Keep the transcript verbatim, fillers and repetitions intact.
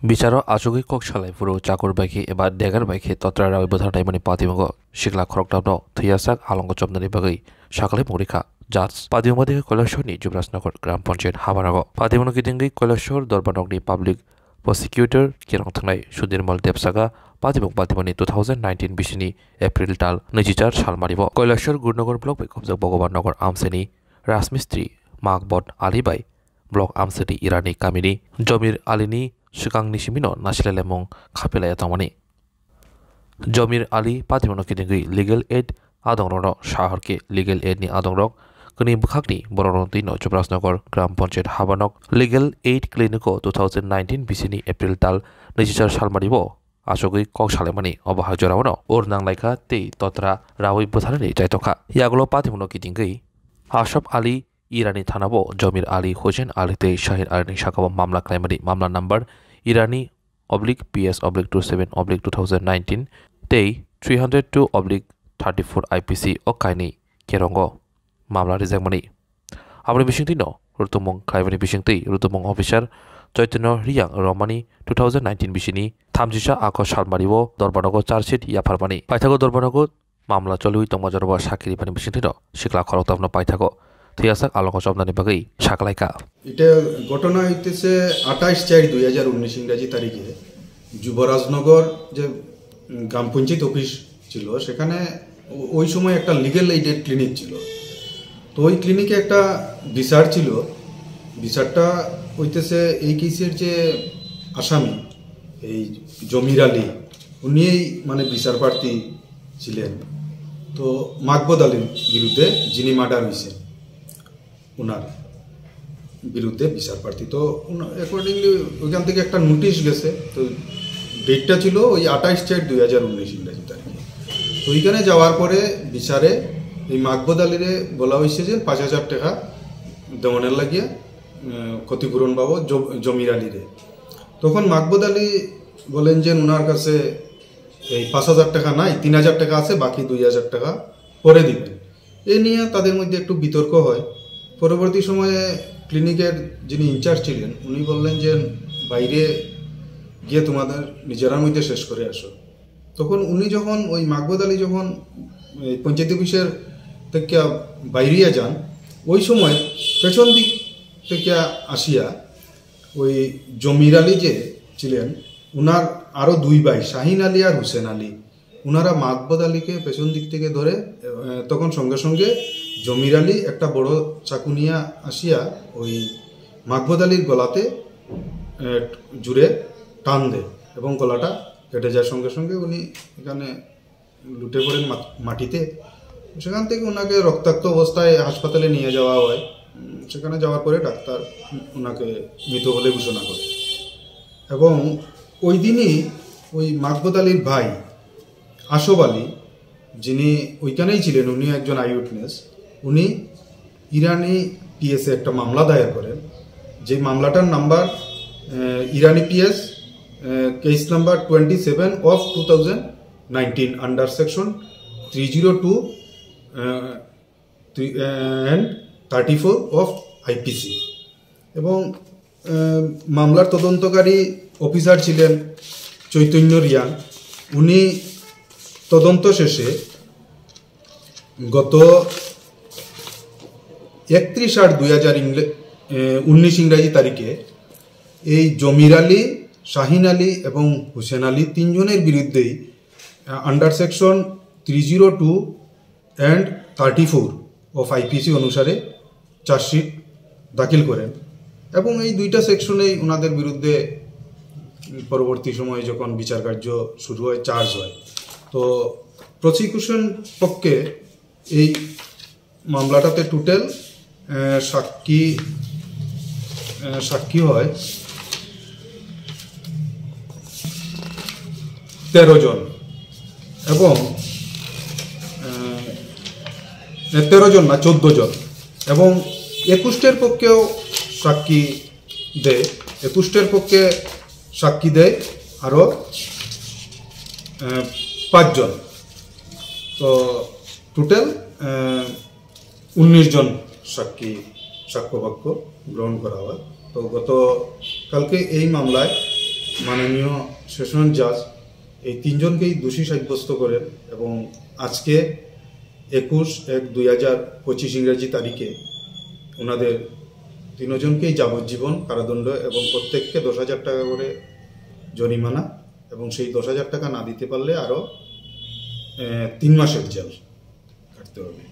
Bicharo achugwi kok salai phuru chakur bai khe eba degar bai khe totra rawi bwthar naimani patimungo sikla khoroktham no thwiyasak alongo chopnani bagwi saklai mung rikha judge. Patimung bai khe Kailashwar ni Jubrajnagar Gram Panchayat habanago. Patimung no kidingwi Kailashwar dorbar nokni public prosecutor kirong thangnai Sudirmal Deb saka patimung patimani two thousand nineteen bisini April tal naichi char salmaribo Kailashwar Gurunagar block bai khobjak Bhogoban Nagar amseni Rajmistri Makbot Ali bai block amseni Irani kamini Jomir Alini swkangni simino nasilailaimung khapilaiya tongmani. Jomir Ali patimungno kidingwi legal aid adongrokno sahor khe legal aid ni adongrok kwnwi bwkhakni borokno twino Jubrajnagar Gram Panchayat habanok legal aid clinic o two thousand nineteen bisini April tal naichi char salmaribo achugwi kok salaimani obo hai jorao no ur nanglaikha tei totra rawi bwtharnani chai tongkha. Yagulo patimungno kidingwi Asaf Ali Irani thanabo Jomir Ali, Hussein Ali tei Shahin Alini sakao mamla khlaimani mamla number Irani oblique P S oblique two seven oblique two thousand nineteen tei three hundred two oblique thirty four I P C o kainwi kerongo mamla rijakmani. Aboni bisingtwino rutumung khlaimani bisingtwi rutumung officer Chaitanya Riyang romani two thousand nineteen bisini thamchisa August salmario dorbarnogo charge sheet yapharmani. Paithago dorbarnogo mamla choliwi tongma jorabo sakhi ripani bisingtwino sikla khoroktham no paithago thwiyasak alongo chopnani bagwi saklaikha. এটা ঘটনা হইতেছে আঠাইশ চার দুই হাজার উনিশ ইংরাজি তারিখে যুবরাজনগর যে উম, গ্রাম পঞ্চায়েত অফিস ছিল, সেখানে ও- ওই সময় একটা লিগ্যাল এইডের ক্লিনিক ছিল। তো ওই ক্লিনিকে একটা বিচার ছিল। বিচারটা হইতেছে এই কেসের যে আসামি, এই জমির আলী, উনিই মানে বিচার প্রার্থী ছিলেন। তো মাকবুদ আলীর বিরুদ্ধে, যিনি মার্ডার হয়েছেন, ওনার বিরুদ্ধে বিচার প্রার্থী। তো অ্যাকর্ডিংলি ওইখান থেকে একটা নোটিশ গেছে। তো ডেটটা ছিল ওই আঠাইশ চার দুই হাজার উনিশ ইংরাজি তারিখে। তো ওইখানে যাওয়ার পরে বিচারে এই মাকবুদ আলীরে বলা হয়েছে যে পাঁচ হাজার টাকা দেওয়ানের লাগিয়া, আহ, ক্ষতিপূরণ বাবদ জ- জমির আলীরে। তখন মাকবুদ আলী বলেন যে ওনার কাছে এই পাঁচ হাজার টাকা নাই, তিন হাজার টাকা আছে, বাকি দুই হাজার টাকা পরে দিবেন। এ নিয়ে তাদের মধ্যে একটু বিতর্ক হয়। পরবর্তী সময়ে ক্লিনিকের যিনি ইনচার্জ ছিলেন, উনি বললেন যে বাইরে গিয়ে তোমাদের নিজেরার মধ্যে শেষ করে আসো। তখন উনি যখন, ওই মাকবুদ আলী যখন এই পঞ্চায়েত অফিসের থেকে বাইরিয়া যান, ওই সময় পেছন দিক থেকে আসিয়া ওই জমির আলী যে ছিলেন, উনার আরো দুই ভাই শাহিন আলী আর হুসেন আলী, উনারা মাকবুদ আলীকে পেছন দিক থেকে ধরে, আহ, তখন সঙ্গে সঙ্গে জমির আলী একটা বড় চাকু নিয়ে আসিয়া ওই মাকবুদ আলীর গলাতে, আহ, জুড়ে টান দেয় এবং গলাটা কেটে যায়। সঙ্গে সঙ্গে উনি এখানে লুটে পড়েন মা- মাটিতে। সেখান থেকে ওনাকে রক্তাক্ত অবস্থায় হাসপাতালে নিয়ে যাওয়া হয়। উম, সেখানে যাওয়ার পরে ডাক্তার ওনাকে মৃত বলে ঘোষণা করে। এবং ওই দিনই ওই মাকবুদ আলীর ভাই আসফ আলী, যিনি ওইখানেই ছিলেন, উনি একজন আই উইটনেস, উনি ইরানি পিএসে একটা মামলা দায়ের করেন, যে মামলাটার number, uh, Irani PS, uh, case number twenty seven of two thousand nineteen, under section three zero two, uh, three, uh, and thirty four of IPC. এবং, আহ, মামলার তদন্তকারী অফিসার ছিলেন চৈতন্য রিয়াং। উনি তদন্ত শেষে গত একত্রিশ আট দুই হাজার ইংরে- এ, উনিশ ইংরাজি তারিখে এই জমির আলী, শাহিন আলী এবং হুসেন আলী তিনজনের বিরুদ্ধেই, uh, under section three zero two and thirty four of IPC অনুসারে চার্জশিট দাখিল করেন এবং এই দুইটা সেকশনেই ওনাদের বিরুদ্ধে পরবর্তী সময়ে যখন বিচার কার্য শুরু হয়, চার্জ হয়। তো প্রসিকিউশন পক্ষে এই মামলাটাতে টোটাল, আহ, সাক্ষী, আহ, সাক্ষী হয় তেরো জন এবং, আহ, তেরো জন না, চোদ্দ জন এবং একুশটের পক্ষেও সাক্ষী দেয়, একুশটের পক্ষে সাক্ষী দেয় আরও, আহ, পাঁচজন। তো টোটাল, আহ, উনিশ জন সাক্ষী, সাক্ষ্যবাক্য গ্রহণ করা হয়। তো গতকালকে এই মামলায় মাননীয় সেশন জাজ এই তিনজনকেই দোষী সাব্যস্ত করেন এবং আজকে একুশ এক দুই হাজার পঁচিশ ইংরেজি তারিখে ওনাদের তিনজনকেই যাবজ্জীবন কারাদণ্ড এবং প্রত্যেককে দশ হাজার টাকা করে জরিমানা এবং সেই দশ হাজার টাকা না দিতে পারলে আরও তিন মাসের জেল কাটতে হবে।